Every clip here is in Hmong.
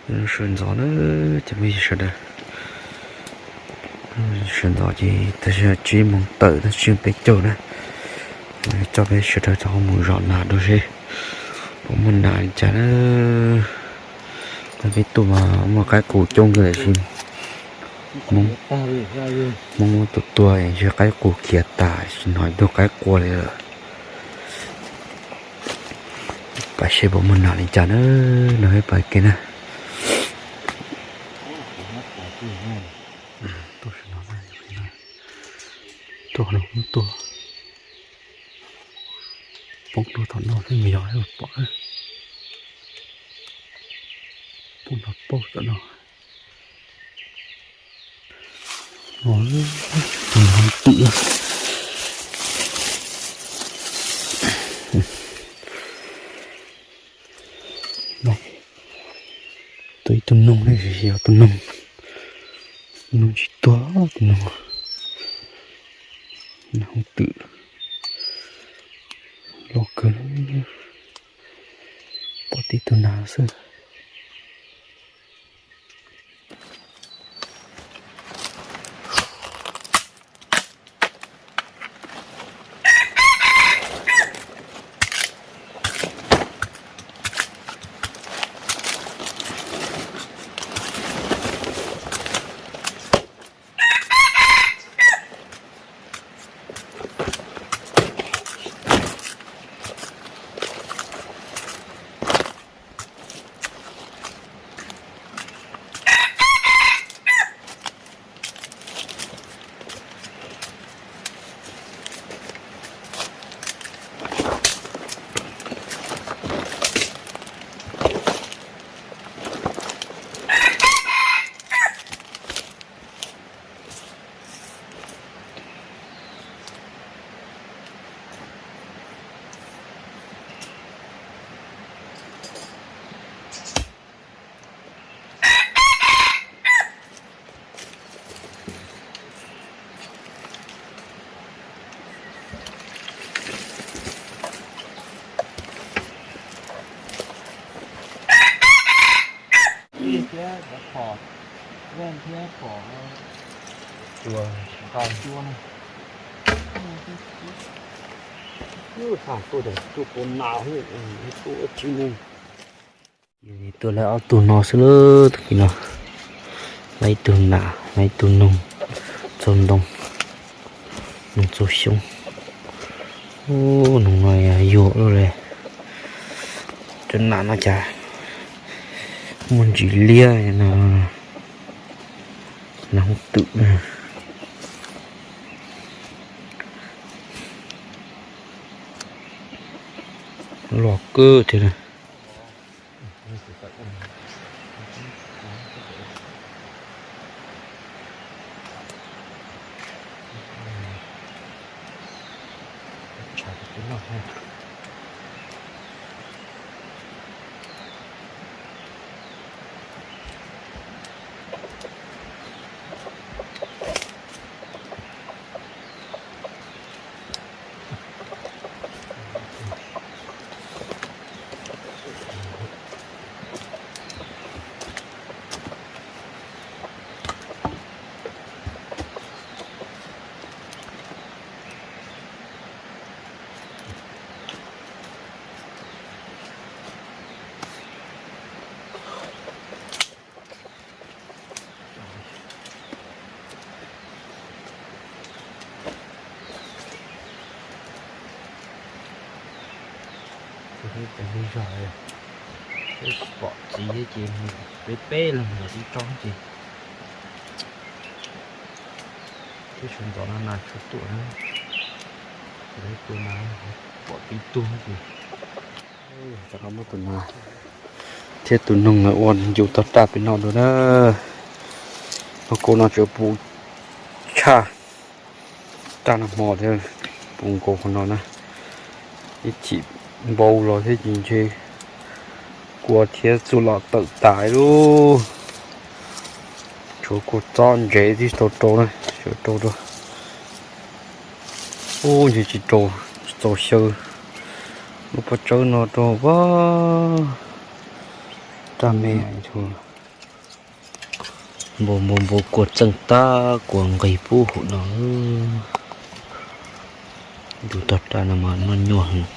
Sawv ntxov na, cov phooj ywg sawv daws, sawv ntxov ces tab sis tsib moos tawm tab sis peb caug na, coj peb sawv daws rov qab mus zov nas dua seb puas muaj nas li cas na. Peb tuaj mas muaj qaib qus coob kawg tab sis Hmoob muab tua tua ntshe qaib qus khiav tas tsis hnov ib tug qaib qua li lawm. Pais seb puas muaj nas li cas na, no peb pais ke na. Tuaj no, tuaj no, tuaj poob rau tom no thiab mas yog pom, poob rau poob tom no. Tus no twm, tus ib tug noog ne, yog tus noog, tus noog tsis tuag, tus noog, nas hooj twm loj kawg, pom tib tug nas xwb. Thiab cov phom, vaj thiab phom, cua, cua no. Ub, xa tuaj, tuaj pua nas, tuaj ua tsis mus. Tuaj lawv ob tug no xwb lawm, tag kis no. Lawv ib tug nas, lawv ib tug noog txaus ntoo, noog txaus xyoob. Ub, noog no yuag lawm. Cov nas no cas muaj ntsis liab no. Nas hooj twm na. Loj kawg thiab na. Peb tsis pom txiv thiab ces peb peb leeg los tib tsob ces twb sawv ntxov no nas tshuav tuaj na. Tus nas pom tib tug ces rov qab muab tus nas thiab tus noog ua ncu tog raj pem no dua na. Hauv kuv no tseem puv tshaj raj nag hmo thiab, puv nkaus qhov no na. Ib chim npau los thiab ces ntshe kua thiab txuj lom tawm tas lawm. Tshuav kua txob ntsev tib tau rau na, sawv rau rau. Ub, ntshe tsis rau, tsis txaus xyaw lub pob tsawb no rau vaj. Raj me tshua. Npau npau npau kua txeej tag, kua nqis pub hauv no. Ntu tog raj no mas noj nyuaj heev.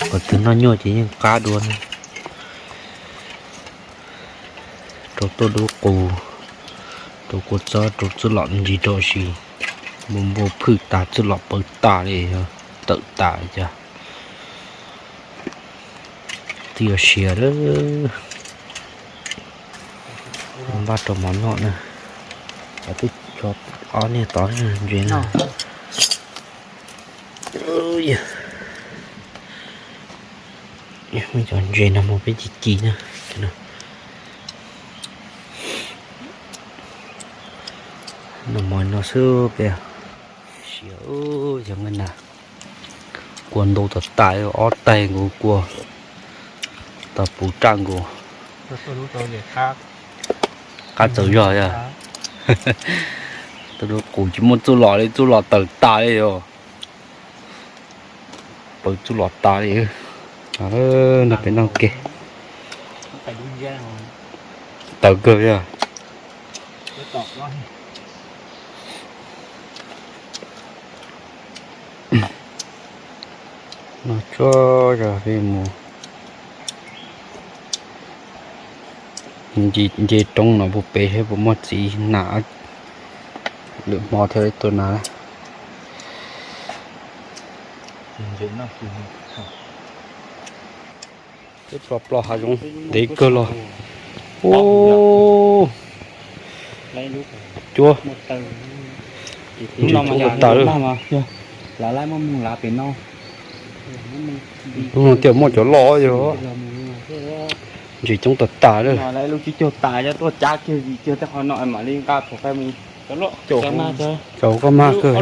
Qhov twg noj nyuaj ces yeej qab dua na. Rau tuaj dub qus, rau kua txob, rau txuj lom ntsis rau si. Npau npau phwj tas txuj lom pawv tas li, tawm tas li cas. Twb yuav siav lawm. Npaj rau mov noj na. Twb tso ob niag tod ntses na. Muaj cov ntses no mas peb ci ci na. Noj mov no xwb peb. Siav, yog nqaij nas, kua ntau tas tas, ob taig nkaus kua, tau puv raj nkaus. Qab txawm zog yog. Tuaj dub qus tsis muaj txuj lom li, txuj lom tawm tas li os. Pawv txuj lom tas li. Nrog peb noj ke. Tawv kawg li. Noj tsuag zog peb mus nce roob no puag pem seb puas muaj txiv nas, lwm hmo thiaj li tua nas. Peb plos plos hav zoov ntev kawg los. Ub, cuab, ntses coob tas tas lawm. Lub no tias muaj cov loj yog ntses coob tas tas lawm. Lub caug tas tuaj cab kiag vim kiag tej qhov no mam li nqa pov qe mus. Caum koj mag kawg.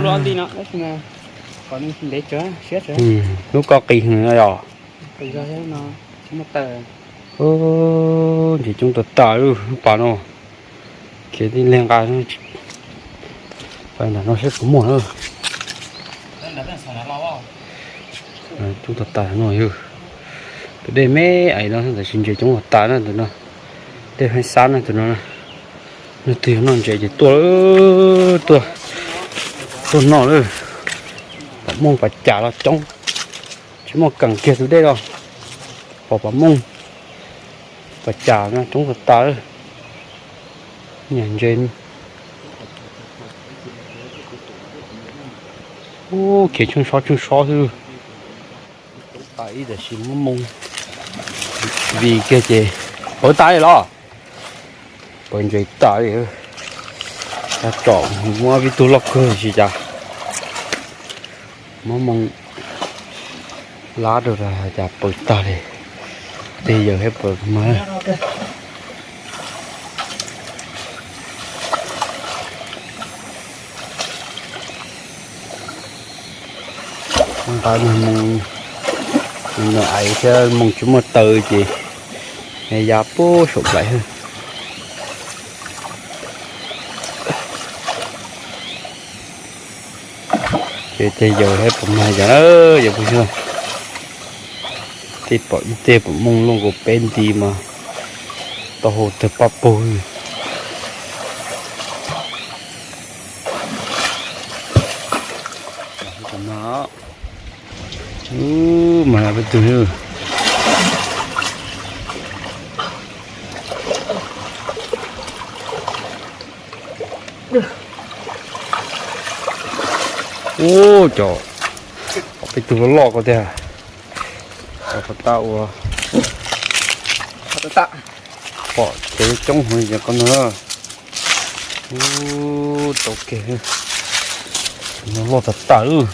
Lub koj qis heev no yom. Ntses coob tas tas lub pas no. Khiav tib leeg nqa pais nram no seb puas muaj na. Coob tas tas no yog tus dej me ais no tab sis ntses coob tas tas na tus no. Dej heev xab na tus no. Leej twg yog noj ntses ces tuaj, tuaj, tuaj noj lawm. Pom mooj pas cas los coob, tsis muaj kees kiag tus dej los. Pom pom mooj pas cas no coob tas tas lawm. Niam ntses. Ub, khiav tshooj sob tshooj sob xwb. Tau ib tam sim muab moo vij kiag ces pawv tas li los. Pawv ntses tas li. Tsom muab vij tug loj kawg tsis cas. Muab moo lab rau cas pawv tag li. Tej yawg thiab pawv mas. Nqa moo, moo ais thiab moo tsis muaj taw ces ya puag saum nplais. Ces tej yawg thiab pawv mas yog yawg pug xyuag. Tej pom ib teg pom moo luaj nkaus peb nti mas tau hau tawg paj pug. Mas peb tug. Ub, cov peb tug loj loj ko tiag. Cov pov tab ua pom ces coob heev cov ko no. Ub, tau kiag. No loj tas tas lawm.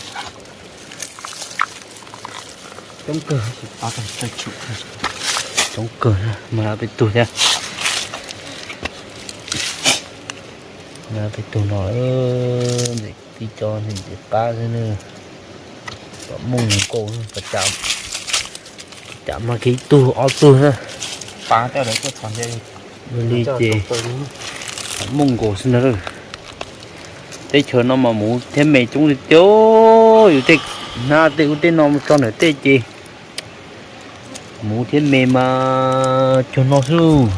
Coob kawg, mas peb tug thiab. Peb tug no, ntxim tib co ntxim ntxim qab xwb na. Pom mooj nkaus, cas mas kev ib tug ob tug na. Li ces pom mooj nkaus xwb na. Teb chaws no mas muv thiab me coob tiag tiag. Yus tej hnab tej ub tej no mus tso ntawm tej ces muv thiab me mas cuag no xwb.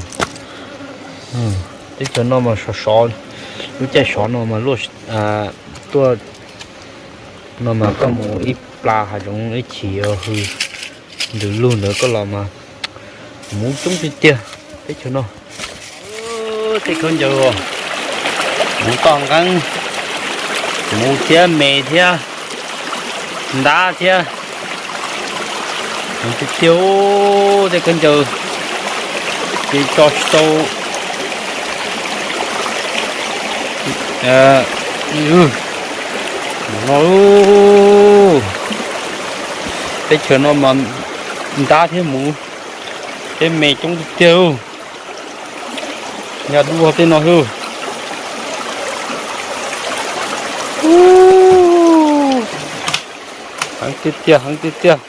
Teb chaws no mas sov sov, lub caij sov no mas luaj tuaj no mas koj mus ib plag hav zoov ib chim hws ntws lug ntawd koj los mas muv coob tiag tiag teb chaws no. Tej khaub ncaws, muv toj nqeeb, muv thiab me thiab ntab thiab. Muv tiag tiag, tej khaub ncaws ces tso tsis tau. No, teb chaws no mas ntab thiab muv thiab me coob tiag tiag. Yog dua tej no xwb. Heev tiag tiag, heev tiag tiag.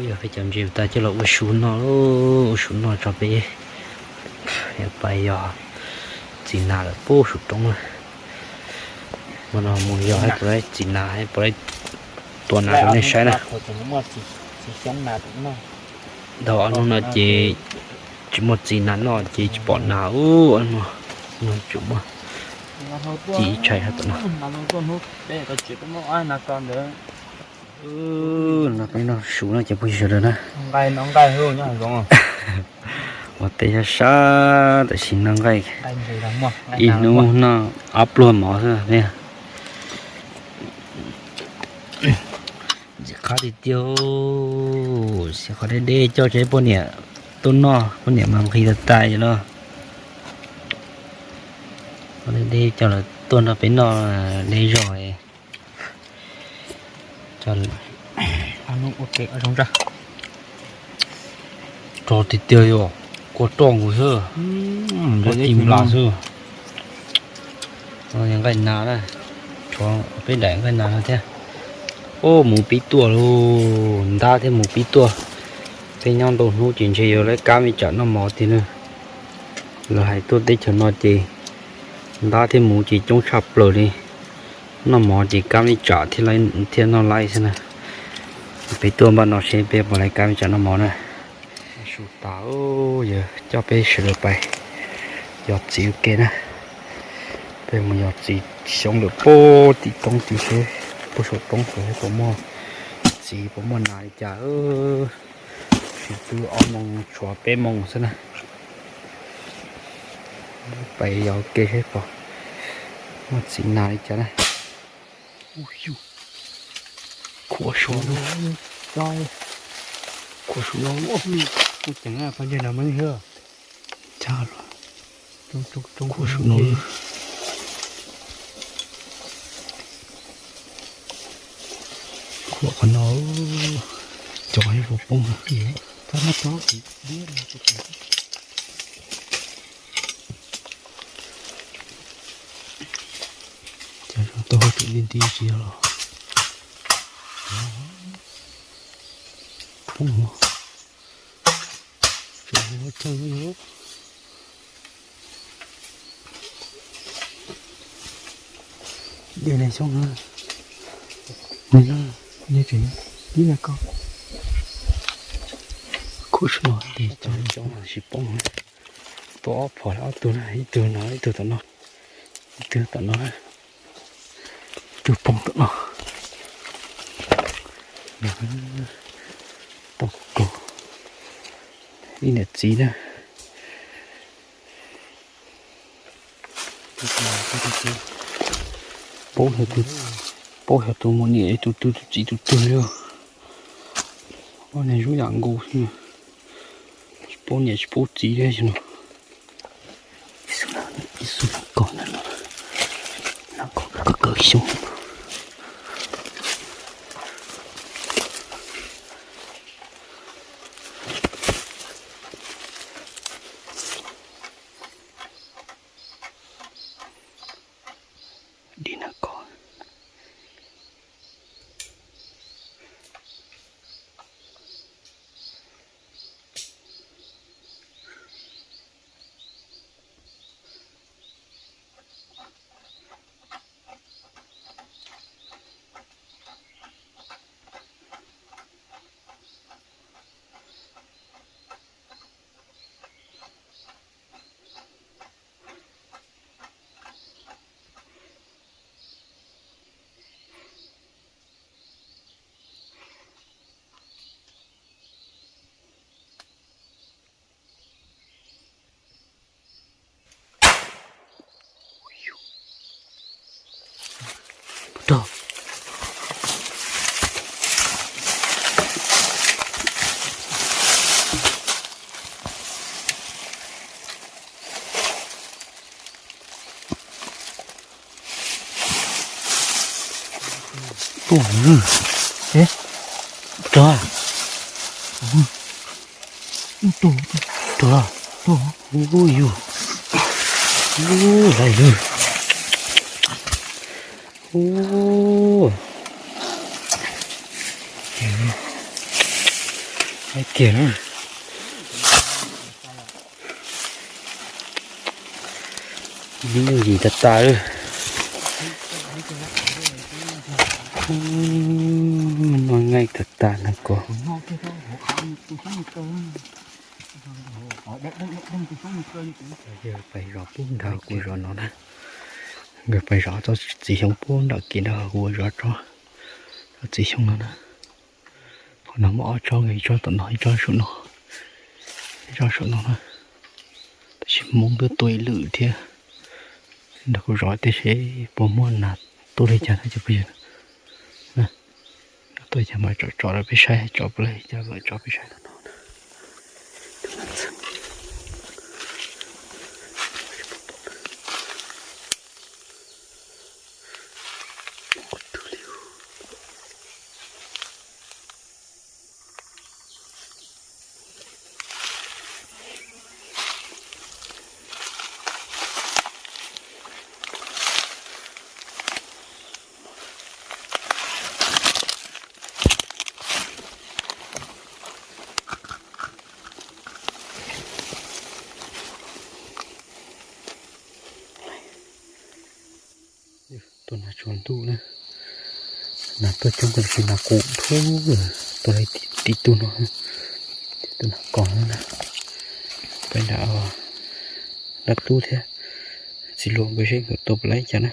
Yog peb cov ntses tas coj los ua su noj, ua su noj tso peb pais yog txiv nas lawm puag saum roob na. Hmo no mus yog puas txiv nas, puas tua nas rau nej saib na. Dhau ob hnub no ces tsis muaj txiv nas noj ces tsis pom nas ub no, tsuas muaj ci ib tshais hauv tom no. No peb noj su no ces phooj ywg sawv daws na, ua teb sab sab tam sim noj nqaij, ib hnub noj ob pluag mov xwb. Ntxim qab tiag tiag, xyov qhov deb deb coj tsev poj niam tuaj noj, poj niam mas nqhis tas tas no. Qhov deb deb coj lawv tuaj nrog peb noj deb zog. Rog tiag tiag yog kua roj nkaus xwb, kua ci nplas xwb. Nqaij nas na, tshuav peb daim nqaij nas no thiab. Ub, muv pib tuaj lauj, ntab thiab muv pib tuaj. Peb nyob ntau hnub ces ntshe yuav lawv kab me tsam noj mov tiag na. Lawv hais tuaj teb chaws no ces ntab thiab muv ces coob tshaj plaws li. Noj mov ces kab me tsam thiaj noj laib xwb na. Peb tuaj npaj no seb peb puas lawv kab me tsam noj mov na. Su tas, yog coj peb sawv daws pais yos txiv ua ke na. Peb mus yos txiv xyoob lawm puag tim roob tid seb, puag saum roob seb puas muaj txiv puas muaj nas li cas. Tsis twb ob moos tshuav peb moos xwb na. Pais yos ua ke seb puas muaj txiv nas li cas na. Khuam su, khuam su no, kuj ceev pab ntseg no mas. Khuam su no, khuam qhov no, cov qhov yuav poob. Cas tau hauj lwm li nti tsis yog los poob. Dej ne xyoob na, ne na, ne tseem ib na koj. Khuam su no, dej coob tsis poob. Tua ob phom ob tug na, ib tug no ib tug tom no, ib tug tom no, ib tug poob tom no. Poob kaug, ib niam txiv na. Paub, paub yog tus muam niam tus twg tus txiv tus twg li. Ob niag zoo yam nkaus xwb, tsis paub niam tsis paub txiv thiab no. Ib xub no koj, no koj kawg kawg xyoob. Dej na koj. Ub, ub, rog, rog, ub, yus, ub, lawm yus, ub, kiag na. Ib nyuag yim tas tas lawm. No nqaij tas tas no ko. Yog pais zov pub nrag kuv zov no na. Nkawd pais zov tsob txiv xyoob pub nram kev nrag kuv zov tsob txiv xyoob no na. Qhov no muaj ob tsob, ib tsob tom no, ib tsob saum no, ib tsob saum no na. Tab sis hmoov twb tua ib lwm thiab. Nrog kuv zov tiam sis puas muaj nas tuaj li cas na cov phooj ywg. Tuaj cas mam tsom tsom rau peb saib, tsom puas laij cas mam tsom peb saib no no. Tus nas tsuas ntuj na, nas tuaj coob kawg, tus nas qus thub, tus tib tug no, tus nas kos na, peb nrog dab tub thiab txiv hluas nkawd seb nkawd tua puas laib cas na.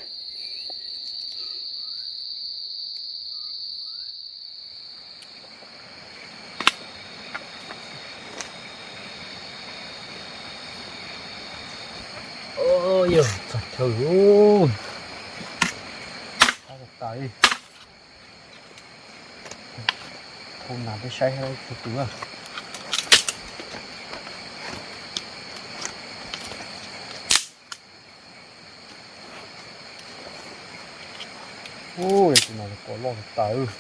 Yog txog chaw lawm, tas tas li, thauj nas peb saib tus. Ub, tus nas kos loj tas tas.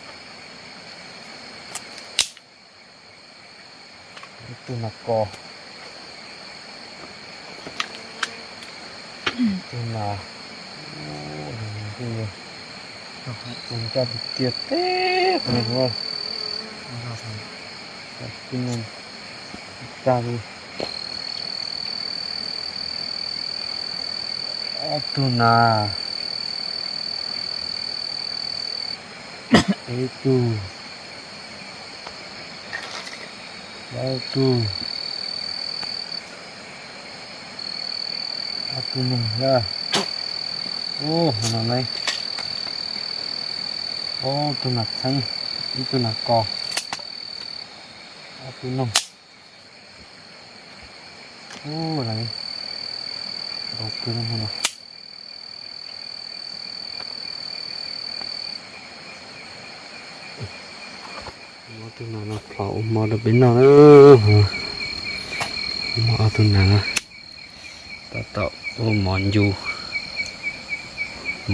Ib tug nas kos, ib tug nas, tus ncaj tiag tiag teb qhov no, tus no tag li. Ob tug nas, ib tug, plaub tug, ob tug noog thiab. Ub, no ne, ob tug nas txheeb, ib tug nas kos, ob tug noog. Ub, ntau kawg no. Ob tug nas no plhov ua mov rau peb noj na. Muaj ob tug nas no tab tom ua mov ncu,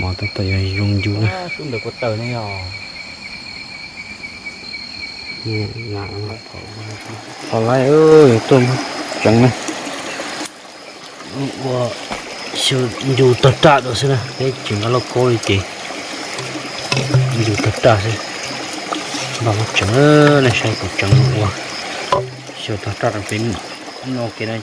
mov tab tom yuav zoo ncu na. Sub ntawd kuv taws ne yog. Plhov laij, yuav tuaj muab tseev na. Ua xyaw ncu tag raj rau xwb na, peb tsis nqa lauj kaub li ces ncu tag raj xwb. Npaj muab tseev, nej saib kuv tseev ua xyaw tag raj rau peb noj ke na.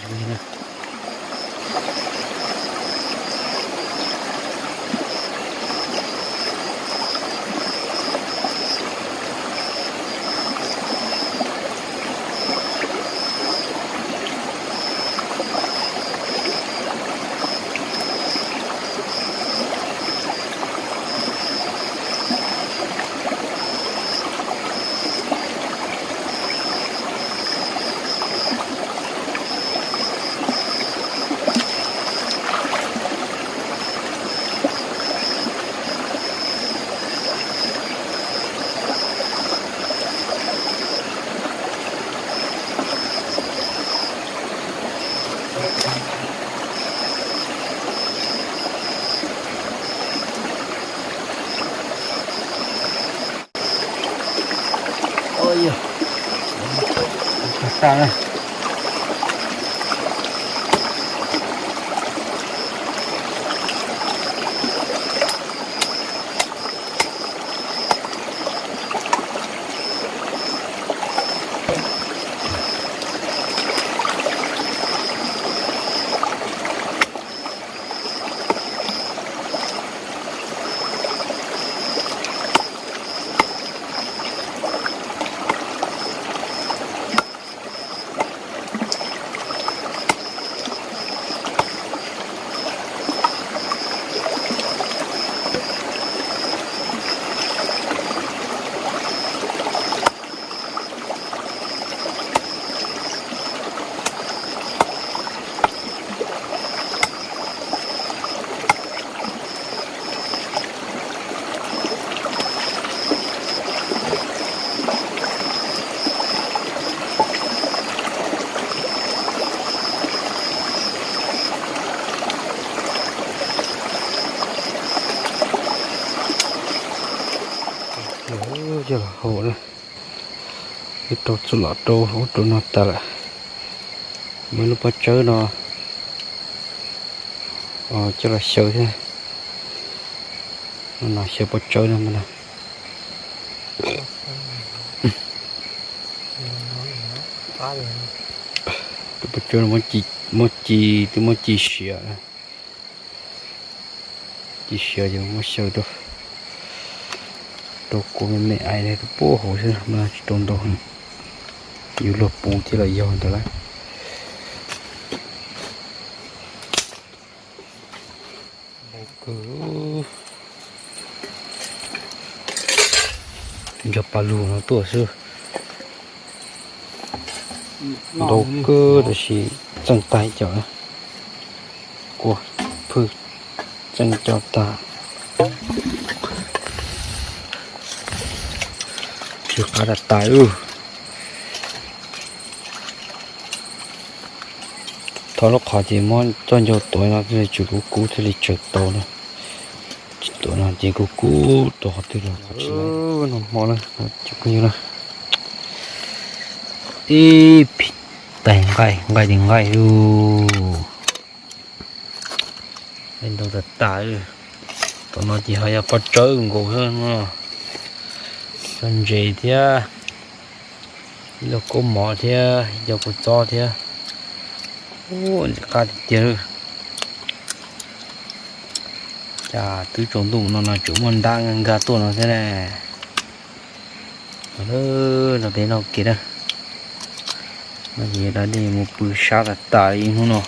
tas na. Coj los hau na, ib rau txuj lom rau ub rau no tas lawm. Muaj lub pob tsawb no coj los xyaw thiab. No xyaw pob tsawb no na. Tus pob tsawb no muab ci, twb muab ci siav na. Ci siav ces muab xyaw rau, rau kua me me ais li rau puag hauv xwb mas tsis rau ntau, yus luag puv thiab los yog ntawd lawm. Npau kawg, nco pa lug no tuaj xwb. Npau kawg tab sis txeej tag ib co na. Kua phwj txeej co tag. Tsis qab tas tas ub. Thov lub qhov ces muab coj ncau tuav no thiaj li tsis kub kub thiaj li tsaws tau na. Tsis tuav no ces kub kub tuav qhov twg los qhov tsis laib. No hmo na, cov phooj ywg na, ib phim tais nqaij, nqaij li nqaij lug. Ntau tas tas. Tom no ces ho yog pob tsawb nkaus xwb no, txog ntses thiab, ib lub kaub mov thiab ib co kua txob thiab. Ntxim qab tiag tiag. Cas twb tsaus ntuj no no tseem muaj ntab nkag tuaj no thiab ne. Los peb noj kev na. No ces da dej mus pw sab tas tas li ib hnub no.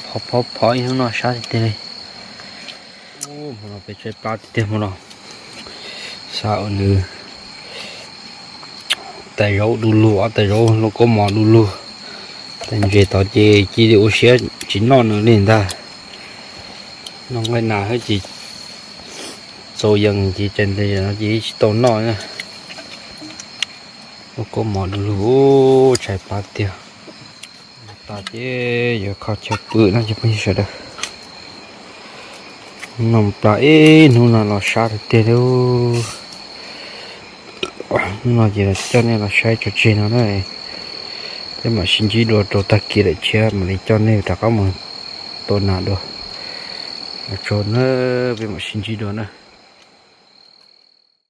Phov phov phov ib hnub no sab tiag tiag li. Hmo no peb tshaib plab tiag tiag hmo no. Xav ua nws tais zaub du lug, ob tais zaub lub kaub mov du lug. Tais ntses tod ces cia li ua siab tsis noj nws li ntag. Noj nqaij nas thiab ces txaus yees ces tsis ntev no ces tsis tau noj na. Lub kaub mov du lug, tshaib plab tiag. Tas ces yuav kho chaw pw no cov phooj ywg sawv daws. Noj plab ib hnub no los sab tiag tiag li. Hnub no ces los coj nej los saib tso tseg no na. Peb mam sib ntsib dua rau tag kis lawm tshiab mam li coj nej rov qab mus tua nas dua. Ua tsaug na, peb mam sib ntsib dua na.